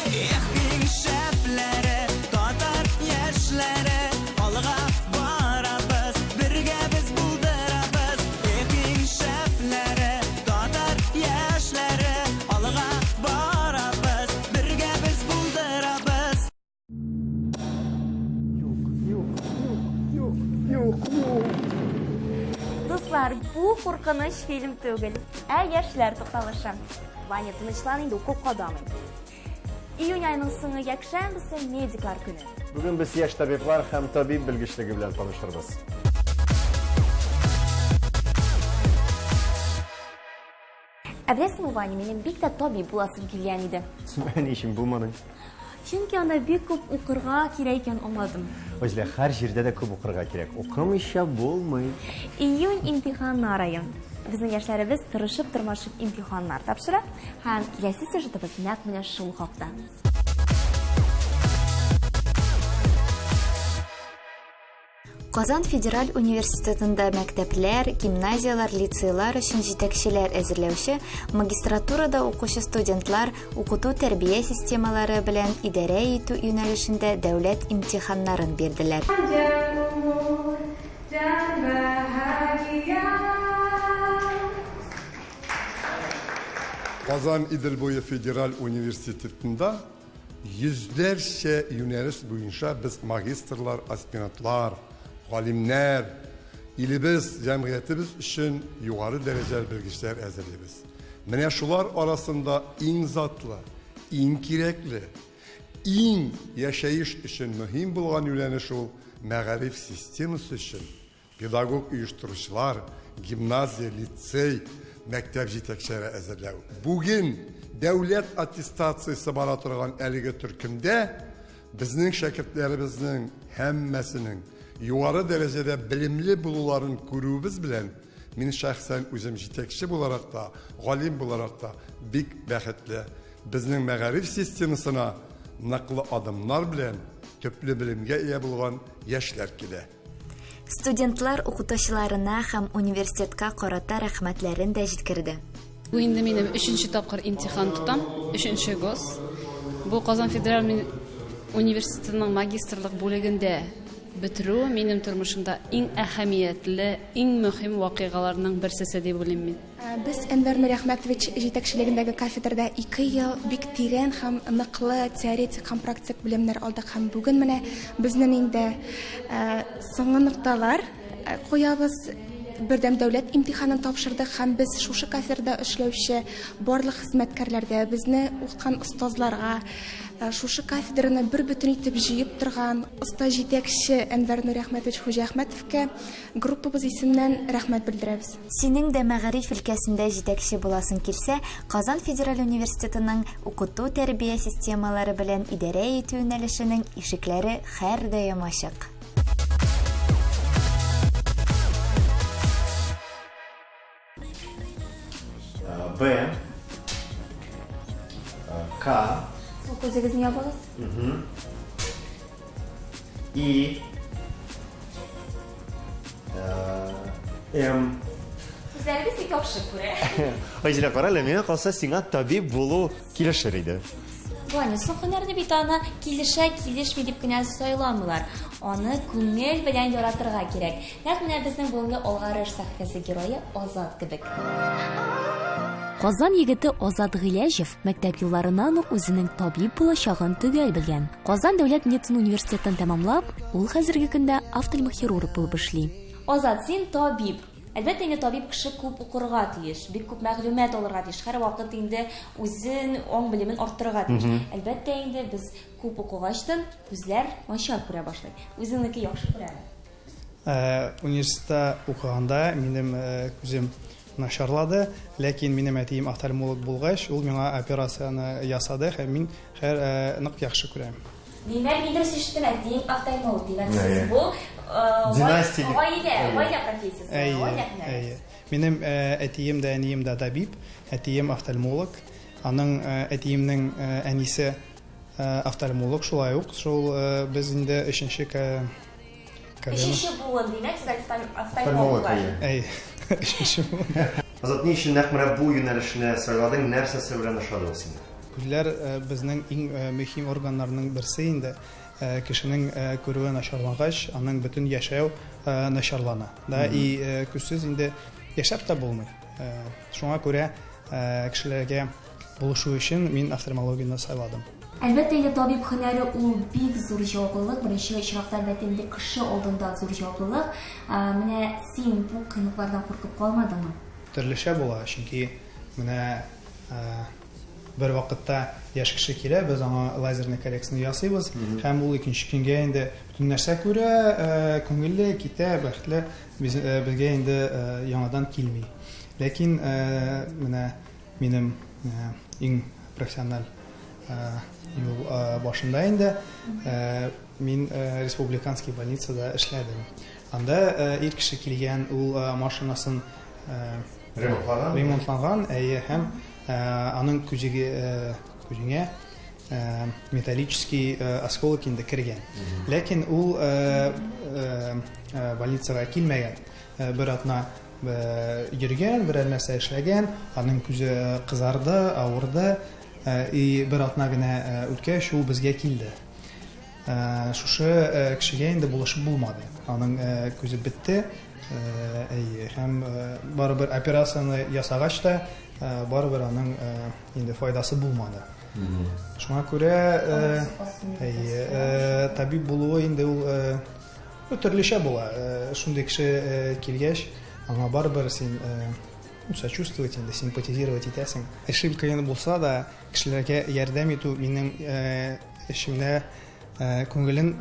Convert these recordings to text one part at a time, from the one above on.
Эх, иң шәпләре, татар яшьләре, алга барабыз, бергә без булдырабыз. Эх, иң шәпләре, татар яшьләре, алга барабыз, бергә без булдырабыз. Юк, юк, юк, юк, юк, юк. Дуслар, бу куркыныч фильм түгел, ә яшьләр тукталышы. Ваня, тынычлан инде, укол кадамый. Июнь аеның соңгы якшәмбесе медиклар көне. Бүген без яшь табиблар һәм табиб белгечлеге белән танышырбыз. Ә беләсеңме, Ваня, минем бик тә табиб буласым килгән иде. Ә ни өчен булмадың? Чөнки анда бик күп укырга кирәк икән аңладым. Айзилә, һәр җирдә дә күп укырга кирәк. Укымыйча булмый. Июнь имтиханнар ае. Безнең яшьләребез тырышып-тырмашып имтиханнар тапшыра һәм киләсе сюжетыбыз нәкъ менә шул хакта. Казан федераль университетында мәктәпләр, гимназияләр, лицейлар өчен җитәкчеләр әзерләүче магистратурада укучы студентлар укыту-тәрбия системалары белән идарә итү юнәлешендә дәүләт имтиханнарын бирделәр. Казан Идел буе федераль университетында Йөзләрчә юнәлеш буенча без магистрлар, аспирантлар, галимнәр, илебез, җәмгыятебез өчен югары дәрәҗәле белгечләр әзерлибез. Менә шулар арасында иң затлы, иң кирәкле, иң яшәеш өчен мөһим булган юнәлеш ул мәгариф системасы өчен Педагог-оештыручылар, гимназия, лицей, мәктәп җитәкчеләре әзерләү. Бүген дәүләт аттестациясе бара торган әлеге төркемдә безнең шәкертләребезнең һәммәсенең югары дәрәҗәдә белемле булуларын күрүебез белән мин шәхсән үзем җитәкче буларак та, галим буларак та бик бәхетле. Безнең мәгариф системасына ныклы адымнар белән төпле белемгә ия булган яшьләр килә. Студентлар укытучыларына һәм университетка карата рәхмәтләрен дә җиткерде. Бу инде минем өченче тапкыр имтихан тотам, өченче гос. Бу Казан федераль университетының магистрлык бүлегендә бетерү минем тормышымда иң әһәмиятле, иң мөһим вакыйгаларның берсесе дип уйлыйм мин. Без Әнвәр Нуриәхмәтович җитәкчелегендәге кафедрада ике ел бик тирән һәм ныклы теоретик һәм практик белемнәр алдык һәм бүген менә безнең инде соңгы нокталар куябыз. Бердәм дәүләт имтиханын тапшырдык һәм без шушы кафедрада эшләүче барлык хезмәткәрләргә, безне укыткан остазларга, шушы кафедраны бер бөтен итеп җыеп торган оста җитәкче Әнвәр Нуриәхмәтович Хуҗиәхмәтовка группабыз исеменнән рәхмәт белдерәбез. Синең дә мәгариф өлкәсендә җитәкче буласың килсә, Казан федераль университетының укыту-тәрбия системалары белән идарә итү юнәлешенең ишекләре һәрдаим ачык. Б. К. Сул күзегезне ябыгыз. И. М. Күзләрегез бик яхшы күрә. Айзилә, кара әле, миңа калса, сиңа табиб булу килешер иде. Ваня, соң һөнәрне бит аны килешә, килешми дип кенә сайламыйлар. Аны күңел белән яратырга кирәк. Нәкъ менә безнең бүгенге Алгарыш сәхифәсе герое Азат кебек. Казан егете Азат Гыйләҗев мәктәп елларыннан ук үзенең табиб булачагын төгәл белгән. Казан дәүләт медицина университетын тәмамлап, ул хәзерге көндә офтальмохирург булып эшли. Азат, син табиб. Әлбәттә инде табиб кеше күп укырга тиеш, бик күп мәгълүмат алырга тиеш, һәрвакыт инде үзен аң-белемен арттырырга тиеш. Әлбәттә инде без күп укыгачтын күзләр начар күрә башлый. Үзеңнеке яхшы күрәме? Университетта укыганда минем күзем начарлады, ләкин минем әтием офтальмолог булгач, ул миңа операцияне ясады һәм мин хәер нык яхшы күрәм. Димәк, мин дөрес ишеттем, әтиең офтальмолог, димәк, сез бу Династия. Гаилә, гаилә профессиясе, гаилә һөнәре. Әйе. Минем әтием дә, әнием дә табиб, әтием офтальмолог. Аның әтиемнең әнисе офтальмолог шулай ук. Шул без инде өченче колено. Өченче буын, димәк, сез офтальмологлар. Әйе, өченче буын. Азат, ни өчен нәкъ менә бу юнәлешне сайладың, нәрсәсе белән ошады ул сиңа? Күзләр безнең иң мөһим органнарның берсе инде. Кешенең күрүе начарлангач, аның бөтен яшәү начарлана. Да, и күзсез инде яшәп тә булмый. Шуңа күрә кешеләргә булышу өчен мин офтальмологияне сайладым. Әлбәттә инде, табиб һөнәре ул бик зур җаваплылык. Беренче очракта, әлбәттә инде, кеше алдында зур җаваплылык. Менә син бу кыенлыклардан куркып калмадыңмы? Төрлечә була, чөнки менә бер вакытта яшь кеше килә, без аңа лазерный коррекцияне ясыйбыз, һәм ул икенче көнгә инде бөтен нәрсә күрә, күңелле китә, бәхетле, безгә инде яңадан килми. Ләкин менә минем иң профессиональ юл башында инде мин республиканский больницада эшләдем. Анда ир кеше килгән, ул машинасын Ремонтланган? Ремонтланган, әйе, һәм аның күзеге күзеңә металлический осколок инде кергән. Ләкин ул больницага килмәгән. Бер атна йөргән, берәр нәрсә эшләгән, аның күзе кызарды, авырды, и бер атна генә үткәч, ул безгә килде. Шушы кешегә инде булышып булмады. Аның күзе бетте. Әйе, һәм барыбер операцияне ясагач та, барыбер аның инде файдасы булмады. Шуңа күрә, әйе, табиб булуы инде ул төрлечә була. Шундый кеше килгәч, аңа барыбер син сочувствовать инде, симпатизировать итәсең. Эшем кыен булса да, кешеләргә ярдәм итү минем эшемдә күңелен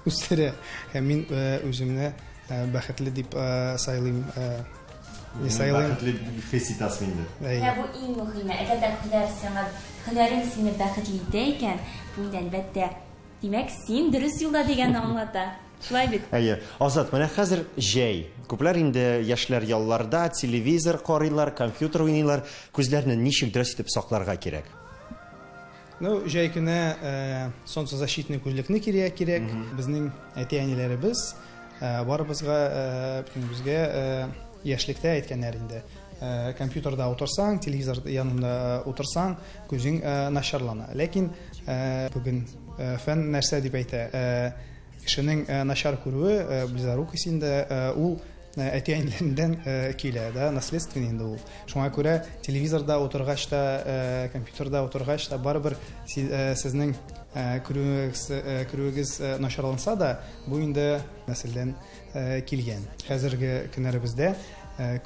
үстерә. Һәм мин үземне бәхетле дип сайлыйм. Не сайлыйм. Бәхетле хис итәсең инде. Менә бу иң мөһиме. Әгәр дә һөнәр сиңа, һөнәрең сине бәхетле итә икән, бу инде, әлбәттә, димәк, син дөрес юлда дигәнне аңлата. Шулай бит? Әйе. Азат, менә хәзер җәй. Күпләр инде яшьләр ялларда, телевизор карыйлар, компьютер уйныйлар. Күзләрне ничек дөрес итеп сакларга кирәк? Ну, җәй көне солнцезащитный күзлекне кирәк кирәк. Безнең әти-әниләребез барыбызга, бөтенебезгә яшьлектә әйткәннәр инде. Компьютерда утырсаң, телевизор янында утырсаң, күзең начарлана. Ләкин бүген фән нәрсә дип әйтә? Кешенең начар күрүе, близорукость инде, ул әти-әниләреннән килә, да, наследственный инде ул. Шуңа күрә телевизорда утыргач та, компьютерда утыргач та барыбер сезнең күрүегез, күрүегез начарланса да, бу инде нәселдән килгән. Хәзерге көннәребездә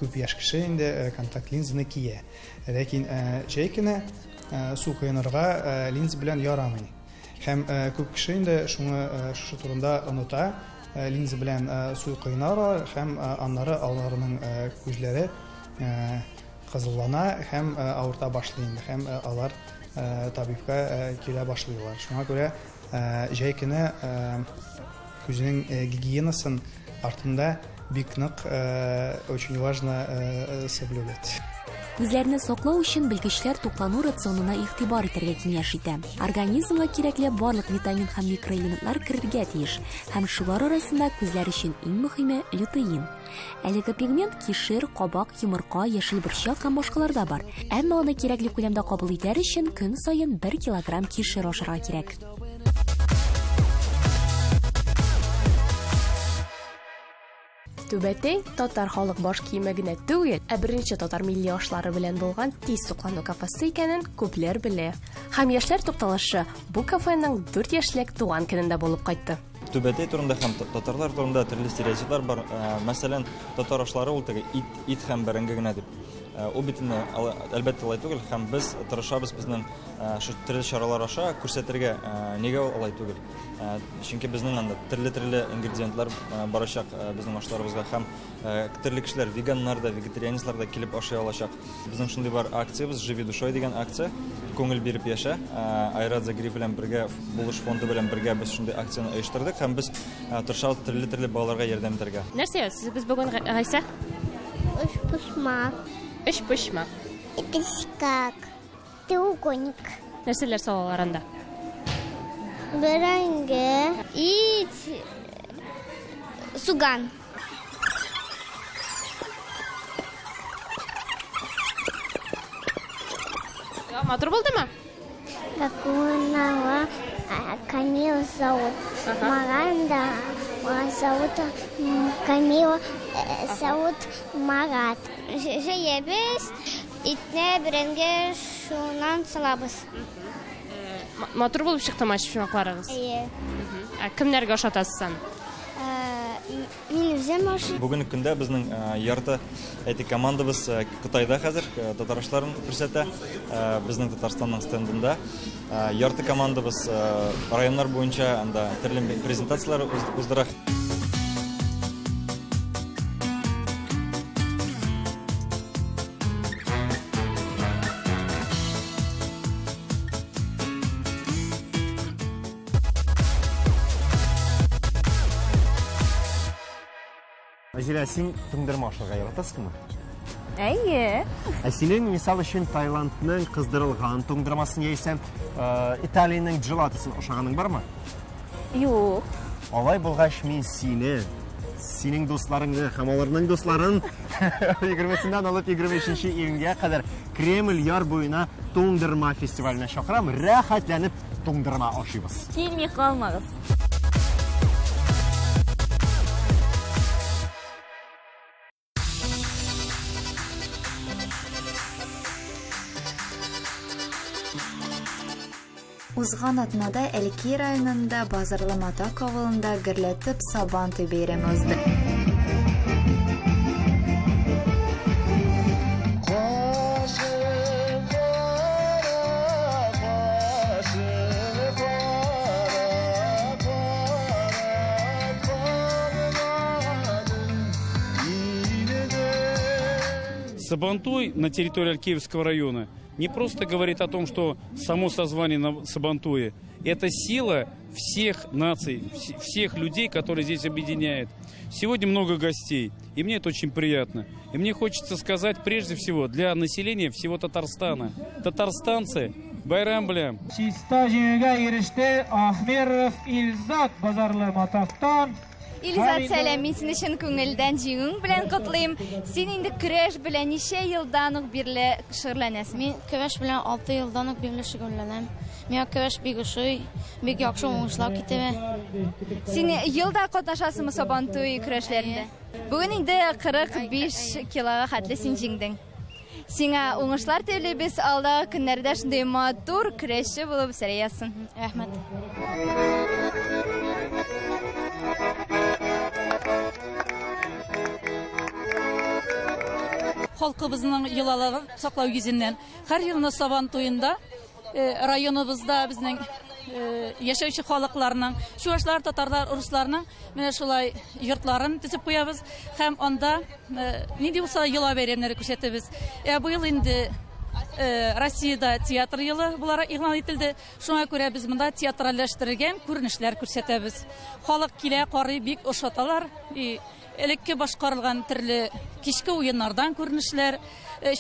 күп яшь кеше инде контакт линзаны кия. Ләкин җәй көне су коенырга линза белән ярамый. Һәм күп кеше инде шуны шушы турында оныта. Линза белән су коеналар һәм аннары аларның күзләре кызыллана һәм авырта башлый инде һәм алар табибка килә башлыйлар. Шуңа күрә җәй көне күзнең гигиенасын артында бик нык очень важно соблюдать. Күзләрне саклау өчен белгечләр туклану рационына игътибар итәргә киңәш итә. Организмга кирәкле барлык витамин һәм микроэлементлар керергә тиеш. Һәм шулар арасында күзләр өчен иң мөһиме лютеин. Әлеге пигмент кишер, кабак, йомырка, яшел борчак һәм башкаларда бар. Әмма аны кирәкле күләмдә кабул итәр өчен көн саен 1 килограмм кишер ашарга кирәк. Түбәтәй татар халык баш киеме генә түгел, ә беренче татар милли ашлары белән булган тиз туклану кафесы икәнен күпләр белә. Һәм яшьләр тукталышы бу кафеның 4 яшьлек туган көнендә булып кайтты. Түбәтәй турында һәм татарлар турында төрле стереотиплар бар. Мәсәлән, татар ашлары ул теге ит, ит һәм бәрәңге генә дип. Ул бит инде, әлбәттә, алай түгел, һәм без тырышабыз безнең шул төрле чаралар аша күрсәтергә, нигә ул алай түгел. Чөнки безнең анда төрле-төрле ингредиентлар барачак безнең ашларыбызга һәм төрле кешеләр, веганнар да, вегетарианецлар да килеп ашый алачак. Безнең шундый бар акциябез, Живи душой дигән акция, күңел биреп яшә. Айрат Загириев белән бергә, Булыш фонды белән бергә без шундый акцияне оештырдык һәм без тырышабыз төрле-төрле балаларга ярдәм итәргә. Нәрсә ясыйбыз бүген, Гайсә? Өчпочмак. Өчпочмак. Пешкак. Треугольник. Нәрсәләр салалар анда? Бәрәңге, ит, суган. Матур булдымы? Гакунова Камила зовут. Маранда зовут Камила зовут Марат. Җыябез, итне бәрәңге шуннан салабыз. Матур булып чыктымы өчпочмакларыгыз? Әйе. Ә кемнәргә ошатасыз аны? Мин үзем ашыйм. Бүгенге көндә безнең ярты әйтик командабыз Кытайда хәзер татар ашларын күрсәтә, безнең Татарстанның стендында. Ярты командабыз районнар буенча анда төрле презентацияләр уздыра. Азилә, син туңдырма ашарга яратасыңмы? Әйе. Ә синең, мисал өчен, Таиландның кыздырылган туңдырмасын яисә Италиянең джелатосын ашаганың бармы? Юк. Алай булгач, мин сине, синең дусларыңны һәм аларның дусларын 20-сеннән алып 23 июньгә кадәр Кремль яр буена туңдырма фестиваленә чакырам. Рәхәтләнеп туңдырма ашыйбыз. Килми калмагыз. Узган атнада Әлки районында Базарлы Матак авылында гөрләтеп Сабан туй бәйрәме узды. Сабантуй на территории Алькеевского района не просто говорит о том, что само созвание на Сабантуе – это сила всех наций, всех людей, которые здесь объединяет. Сегодня много гостей, и мне это очень приятно. И мне хочется сказать прежде всего для населения всего Татарстана. Татарстанцы, байрам белән! Чиста җиңүгә иреште Ахмеров Илзат Базарлы Матактан. Илзат, сәлам, мин сине чын күңелдән җиңүең белән котлыйм. Син инде көрәш белән ничә елдан ук бирле шөгыльләнәсең? Мин көрәш белән 6 елдан ук бирле шөгыльләнәм. Миңа көрәш бик ошый, бик яхшы уңышлар китерә. Син ел да катнашасыңмы Сабантуй көрәшләрендә? Бүген инде 45 килога хәтле син җиңдең. Сиңа уңышлар телибез, алдагы көннәрдә шундый матур көрәшче булып үсәргә язсын. Рәхмәт. Халкыбызның йолаларын саклау йөзеннән һәр елны Сабан туенда районыбызда безнең яшәүче халыкларның, чувашлар, татарлар, русларның менә шулай йортларын төзеп куябыз һәм анда нинди булса да йола бәйрәмнәре күрсәтәбез. Ә быел инде Россиядә театр елы буларак игълан ителде. Шуңа күрә без монда театральләштерелгән күренешләр күрсәтәбез. Халык килә, карый, бик ошаталар. И элекке башкарылган төрле кичке уеннардан күренешләр.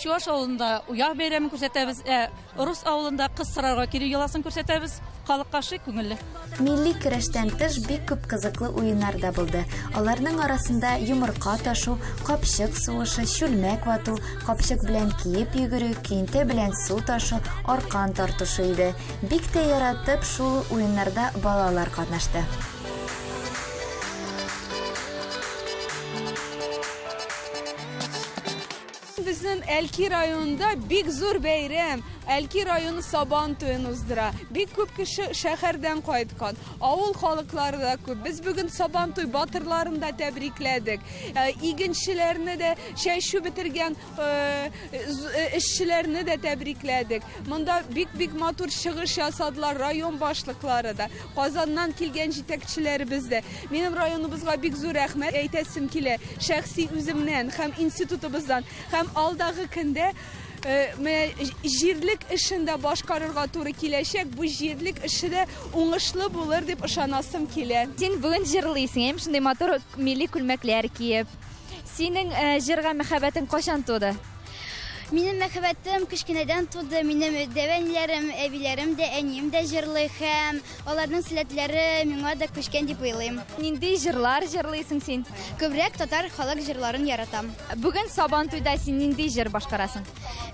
Чуваш авылында уяв бәйрәмен күрсәтәбез, ә рус авылында кыз сорарга килү йоласын күрсәтәбез. Халыкка шик күңелле. Милли көрәштән тыш бик күп кызыклы уеннар да булды. Аларның арасында йомырка ташу, капчык сугышы, чүлмәк вату, капчык белән киеп йөгерү, көянтә белән су ташу, аркан тартышу иде. Бик тә яратып шул уеннарда балалар катнашты. Безнең Әлки районында бик зур бәйрәм. Әлки районы Сабан туен уздыра. Бик күп кеше шәһәрдән кайткан. Авыл халыклары да күп. Без бүген Сабан туй батырларын да тәбрикләдек. Э, игенчеләрне дә, чәчү бетергән э, э, эшчеләрне дә тәбрикләдек. Монда бик-бик матур чыгыш ясадылар район башлыклары да, Казаннан килгән җитәкчеләребез дә. Минем районыбызга бик зур рәхмәт әйтәсем килә, шәхси үземнән һәм институтыбыздан. Һәм алдагы көндә менә җирлек эшен дә башкарырга туры киләчәк. Бу җирлек эше дә уңышлы булыр дип ышанасым килә. Син бүген җырлыйсың, әйеме, шундый матур милли күлмәкләр киеп. Синең җырга мәхәббәтең кайчан туды? Минем мәхәббәтем кечкенәдән туды. Минем дәү әниләрем, әбиләрем дә, әнием дә җырлый һәм аларның сәләтләре миңа да күчкән дип уйлыйм. Нинди җырлар җырлыйсың син? Күбрәк татар халык җырларын яратам. Бүген Сабантуйда син нинди җыр башкарасың?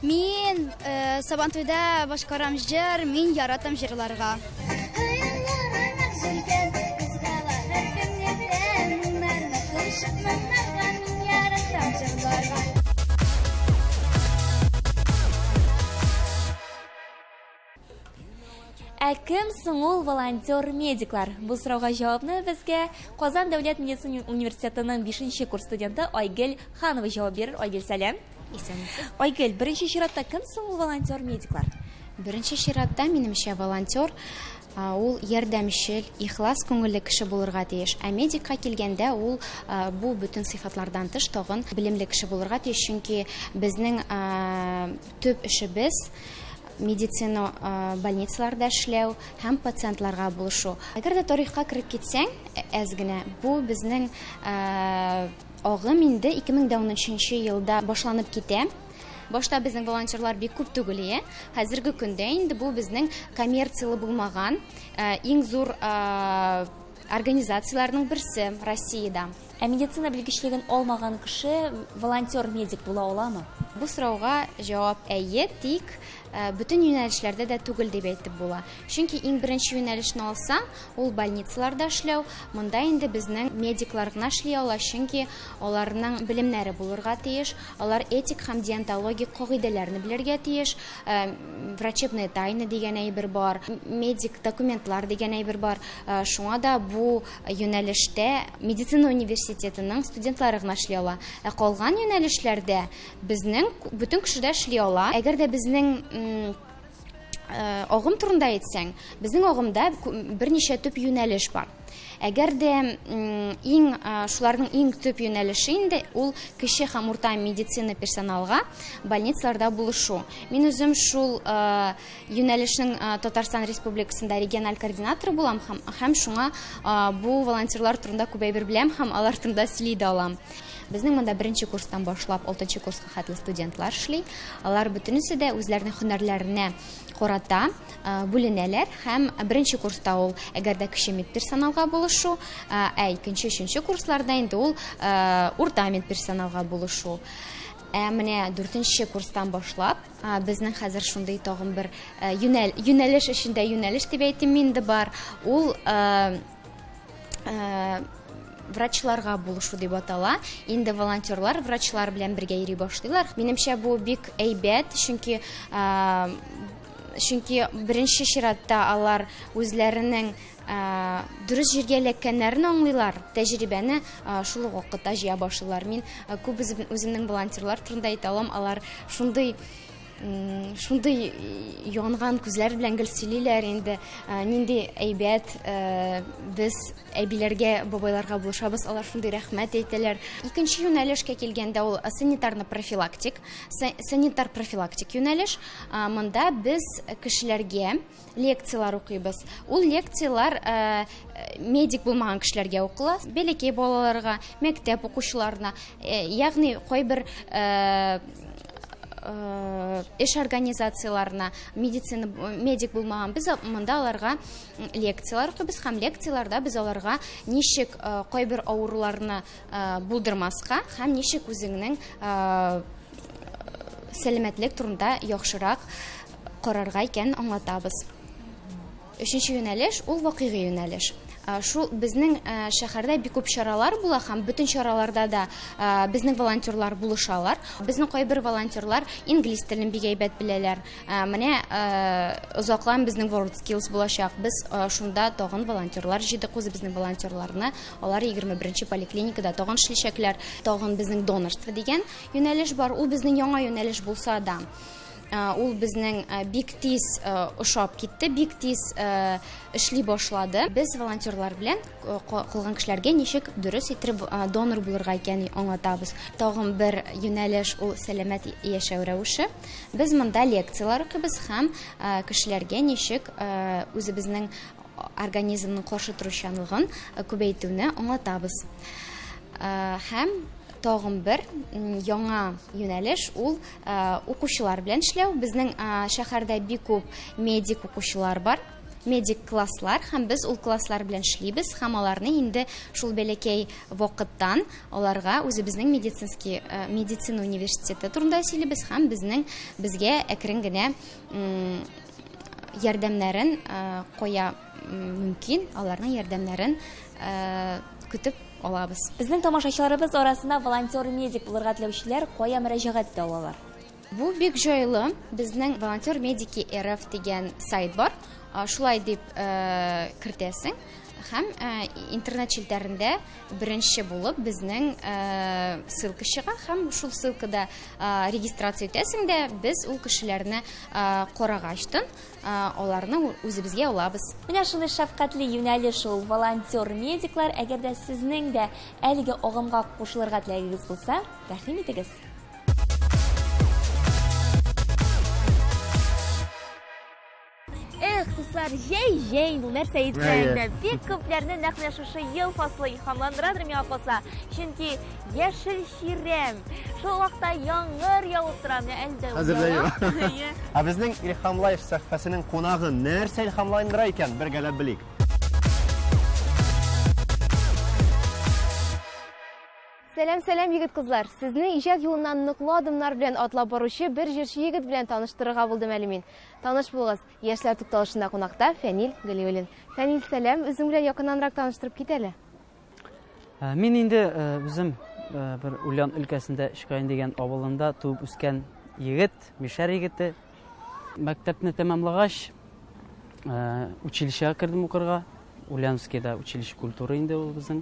Мин э, Сабантуйда башкарам җыр, мин яратам җырларга. Ә кем соң ул волонтер-медиклар? Бу сорауга җавапны безгә Казан дәүләт медицина университетының 5 курс студенты Айгөл Ханова җавап бирер. Айгөл, сәлам. Исәнмесез. Айгөл, беренче чиратта кем соң ул волонтер-медиклар? Беренче чиратта, минемчә, волонтер ул ярдәмчел, ихлас күңелле кеше булырга тиеш. Ә медикка килгәндә, ул бу бөтен сыйфатлардан тыш тагын белемле кеше булырга тиеш, чөнки безнең төп эшебез медицина больницаларда эшләү һәм пациентларга булышу. Әгәр дә тарихка кереп китсәң, әз генә, бу безнең агым инде 2013 елда башланып китә. Башта безнең волонтерлар бик күп түгел ие. Хәзерге көндә инде бу безнең коммерцияле булмаган иң зур организацияләрнең берсе Россиядә. Ә медицина белгечлеген алмаган кеше волонтер-медик була аламы? Бу сорауга җавап әйе, тик бөтен юнәлешләрдә дә түгел дип әйтеп була. Чөнки иң беренче юнәлешне алсаң, ул больницаларда эшләү, монда инде безнең медиклар гына эшли ала, чөнки аларның белемнәре булырга тиеш, алар этик һәм деонтологик кагыйдәләрне белергә тиеш, врачебная тайна дигән әйбер бар, медик документлар дигән әйбер бар. Шуңа да бу юнәлештә медицина университетының студентлары гына эшли ала. Ә калган юнәлешләрдә безнең бөтен кеше дә эшли ала. Әгәр дә безнең агым турында әйтсәң, безнең агымда берничә төп юнәлеш бар. Әгәр дә иң шуларның иң төп юнәлеше инде ул кече һәм урта медицина персоналга больницаларда булышу. Мин үзем шул юнәлешнең Татарстан Республикасында региональ координаторы булам һәм шуңа бу волонтерлар турында күп әйбер беләм һәм алар турында сөйли дә алам. Безнең монда беренче курстан башлап алтынчы курска хәтле студентлар эшли. Алар бөтенесе дә үзләренең һөнәрләренә карата бүленәләр һәм беренче курста ул әгәр дә кече медперсоналга булышу, ә икенче, өченче курсларда инде ул урта медперсоналга булышу. Ә менә дүртенче курстан башлап безнең хәзер шундый тагын бер юнәлеш эчендә юнәлеш дип әйтим инде бар. Ул врачларга булышу дип атала. Инде волонтерлар врачлар белән бергә йөри башлыйлар. Минемчә, бу бик әйбәт, чөнки чөнки беренче чиратта алар үзләренең дөрес җиргә эләккәннәрен аңлыйлар, тәҗрибәне шул ук вакытта җыя башлыйлар. Мин күп үземнең волонтерлар турында әйтә алам, алар шундый шундый янган күзләр белән гел сөйлиләр инде, нинди әйбәт без әбиләргә, бабайларга булышабыз, алар шундый рәхмәт әйтәләр. Икенче юнәлешкә килгәндә, ул санитарно-профилактик, санитар профилактик юнәлеш. Монда без кешеләргә лекцияләр укыйбыз. Ул лекцияләр медик булмаган кешеләргә укыла, бәләкәй балаларга, мәктәп укучыларына, ягъни кайбер эш организацияларына, медицина медик булмаган, без монда аларга лекциялар укыйбыз һәм лекцияларда без аларга ничек кайбер авыруларны булдырмаска һәм ничек үзеңнең сәламәтлек турында яхшырак карарга икәнен аңлатабыз. Өченче юнәлеш ул вакыйгый юнәлеш. Шул безнең шәһәрдә бик күп чаралар була һәм бөтен чараларда да безнең волонтерлар булышалар. Безнең кайбер волонтерлар инглиз телен бик әйбәт беләләр. Менә озакламый безнең World Skills булачак. Без шунда тагын волонтерлар җыйдык, үзебезнең волонтерларны. Алар 21 поликлиникада тагын эшләячәкләр. Тагын безнең донорство дигән юнәлеш бар. Ул безнең яңа юнәлеш булса да, ул безнең бик тиз ошап китте, бик тиз эшли башлады. Без волонтерлар белән калган кешеләргә ничек дөрес итеп донор булырга икәнен аңлатабыз. Тагын бер юнәлеш ул сәламәт яшәү рәвеше. Без монда лекцияләр укыйбыз һәм кешеләргә ничек үзебезнең организмның каршы торучанлыгын күбәйтүне аңлатабыз. Һәм тагын бер яңа юнәлеш ул укучылар белән эшләү. Безнең шәһәрдә бик күп медик укучылар бар, медик класслар, һәм без ул класслар белән эшлибез һәм аларны инде шул бәләкәй вакыттан аларга үзебезнең медицинский медицина университеты турында сөйлибез һәм безнең безгә әкрен генә ярдәмнәрен кая мөмкин, аларның ярдәмнәрен көтеп алабыз. Безнең тамашачыларыбыз арасында волонтер-медик булырга теләүчеләр кая мөрәҗәгать итә алалар? Бу бик җайлы. Безнең волонтер медики РФ дигән сайт бар. Шулай дип кертәсең һәм интернет челтәрендә беренче булып безнең ссылка чыга һәм шул ссылкада регистрация үтәсең дә, без ул кешеләрне карагачтын аларны үзебезгә алабыз. Менә шундый шәфкатьле юнәлеш ул волонтер-медиклар. Әгәр дә сезнең дә әлеге агымга кушылырга теләгегез булса, рәхим итегез. Эх, дуслар, җәй җәй инде ул, нәрсә әйтсәң дә. Бик күпләрне нәкъ менә шушы ел фасылы илһамландырадыр миңа калса. Чөнки яшел чирәм, шул вакытта яңгыр явып тора, менә әле дә Хәзер дә ява. ява. Ә безнең Илһам Лайф сәхифәсенең кунагы нәрсә илһамландыра икән, бергәләп белик. Сәлам, сәлам, егет-кызлар! Сезне иҗат юлыннан ныклы адымнар белән атлап баручы бер җырчы егет белән таныштырырга булдым әле мин. Таныш булыгыз, Яшьләр тукталышында кунакта Фәнил Галиуллин. Фәнил, сәлам, үзең белән якыннанрак таныштырып кит әле. Э, мин инде э, үзем э, бер Ульян өлкәсендә Өчкаен дигән авылында туып үскән егет, мишәр егете. Мәктәпне тәмамлагач, училищега кердем укырга. Ульяновскийда училище культуры инде ул безнең.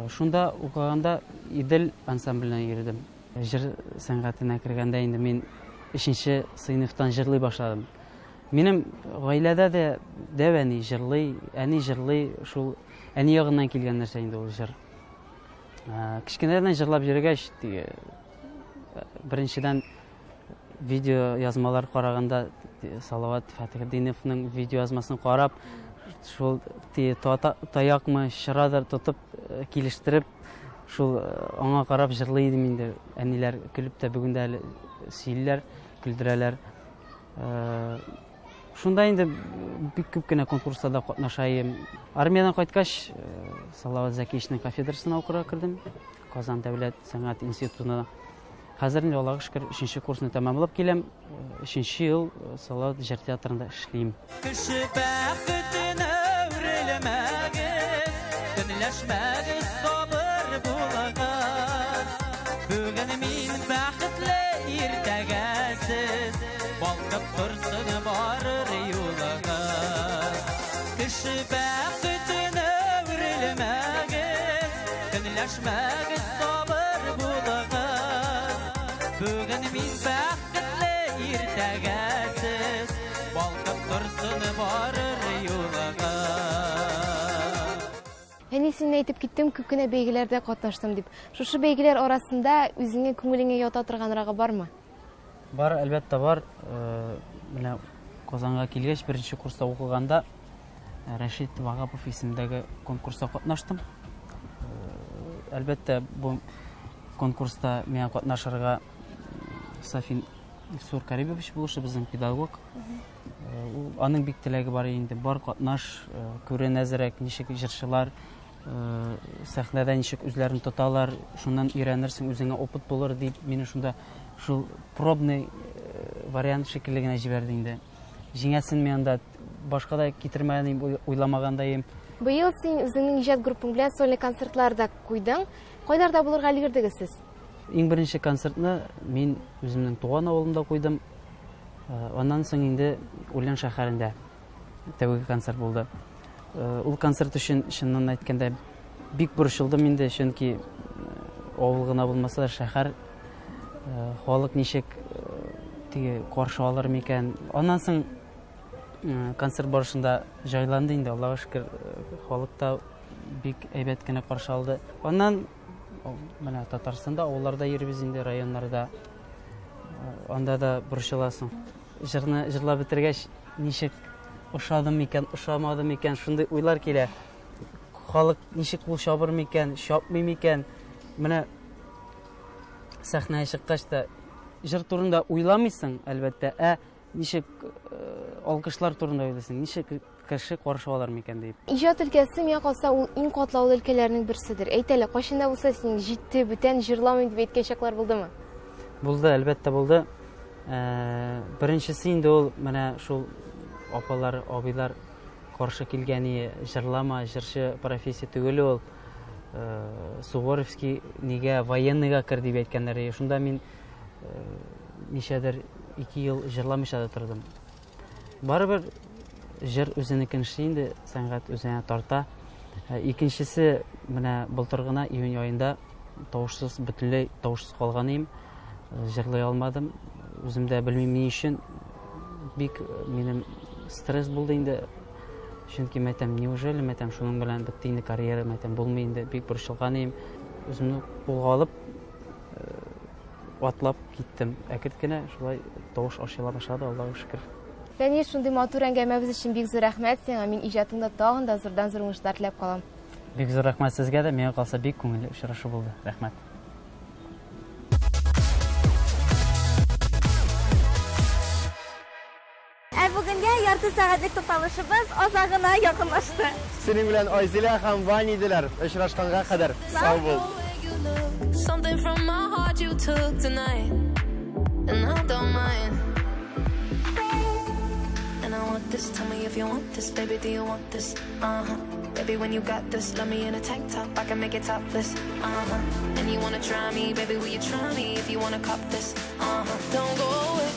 Шунда укыганда Идел ансамбленә йөрдем. Җыр сәнгатенә кергәндә инде мин өченче сыйныфтан җырлый башладым. Минем гаиләдә дә дәү әни җырлый, әни җырлый, шул әни ягыннан килгән нәрсә инде ул җыр. Кечкенәдән җырлап йөргәч, теге беренчедән видео язмалар караганда Салават Фәтхетдиновның видео язмасын карап, шул таякмы, чырадыр тотып э, килештереп, шул э, аңа карап җырлый идем инде. Әниләр көлеп тә бүген дә әле сөйлиләр, көлдерәләр. Э, шунда инде бик күп кенә конкурсларда катнаша идем. Армиядән кайткач, Салават Зәкиевичның кафедрасына укырга кердем. Казан дәүләт сәнгать институтына. Хәзер инде Аллага шөкер, өченче курсны тәмамлап киләм. Өченче ел Салават җыр театрында эшлим. Кеше бәхетенә үрелмәгез, көнләшмәгез, сабыр булыгыз. Бүген мин бәхетле, иртәгә сез, балкып торсын барыр юлыгыз. Кеше бәхетенә үрелмәгез, көнләшмәгез, сабыр булыгыз. Бүген мин бәхетле, иртәгә сез, балкып торсын барыр юлыгыз. Әни, син әйтеп киттең, күп кенә бәйгеләрдә катнаштым дип. Шушы бәйгеләр арасында үзеңә күңелеңә ята торганрагы бармы? Бар, әлбәттә, бар. Э, менә Казанга килгәч, беренче курста укыганда э, Рәшит Вагапов исемендәге конкурста катнаштым. Э, әлбәттә, бу конкурста миңа катнашырга Сафин Илсур Карибович булышы, безнең педагог. Ул аның бик теләге бар инде. Бар катнаш, күрен әзрәк, ничек җырчылар сәхнәдә ничек үзләрен тоталар, шуннан өйрәнерсең, үзеңә опыт булыр дип, мине шунда шул пробный вариант шикелле генә җибәрде инде. Җиңәсен мин анда башка да китермәгән идем, уйламаган да идем. Быел син үзеңнең иҗат группаң белән сольный концертлар да куйдың. Кайларда булырга өлгердегез сез? Иң беренче концертны мин үземнең туган авылымда куйдым. Аннан соң инде Ульян шәһәрендә тәүге концерт булды. Ул концерт өчен, чыннан әйткәндә, бик борчылдым инде, чөнки авыл гына булмаса да, шәһәр халык ничек теге каршы алыр микән. Аннан соң концерт барышында җайланды инде, Аллага шөкер, халык та бик әйбәт кенә каршы алды. Аннан менә Татарстанда авылларда йөрибез инде, районнарда. Анда да борчыласың. Җырны җырлап бетергәч, ничек ошады микән, ошамады микән, шундый уйлар килә. Халык ничек кул чабыр микән, чапмый микән? Менә Сәхнәгә чыккач та җыр турында уйламыйсың, әлбәттә, ә ничек алкышлар турында уйлыйсың, ничек кеше каршы алыр микән дип. Иҗат өлкәсе, миңа калса, ул иң катлаулы өлкәләрнең берседер. Әйт әле, кайчан да булса синең җитте, бүтән җырламыйм дип әйткән чаклар булдымы? Булды, әлбәттә булды. Беренчесе инде ул менә шул апалар, абыйлар каршы килгәне, җырлама, җырчы профессия түгел ул. Суворовский нигә военныйга кер дип әйткәннәр. Шунда мин ничәдер 2 ел җырламыйча да тордым. Барыбер җыр үзенекен эшли инде, сәнгать үзенә тарта. Икенчесе, менә былтыр гына июнь аенда тавышсыз, бөтенләй тавышсыз калган идем. Җырлый алмадым. Үзем дә белмим ни өчен. Бик минем стресс булды инде. Чөнки мәйтәм, неужели мәйтәм, шуның белән бетте инде карьера, мәйтәм, булмый инде, бик борчылган идем. Үземне кулга алып, атлап киттем. Әкрен генә шулай тавыш ачыла башлады, Аллага шөкер. Фәнил, шундый матур әңгәмәбез өчен бик зур рәхмәт сиңа. Мин иҗатыңда тагын да зурдан-зур уңышлар теләп калам. Бик зур рәхмәт сезгә дә. Миңа калса, бик күңелле очрашу булды. Рәхмәт. Ә бүгенгә ярты сәгатьлек тукталышыбыз азагына якынлашты. Синең белән Айзилә һәм Ваня иделәр. Очрашканга кадәр сау бул. Something from my heart you took tonight, and I don't mind. And I want this, tell me if you want this, baby, do you want this? Uh huh. Baby, when you got this, love me in a tank top, I can make it topless. Uh huh. And you wanna try me, baby, will you try me if you wanna cop this? Uh huh. Don't go away.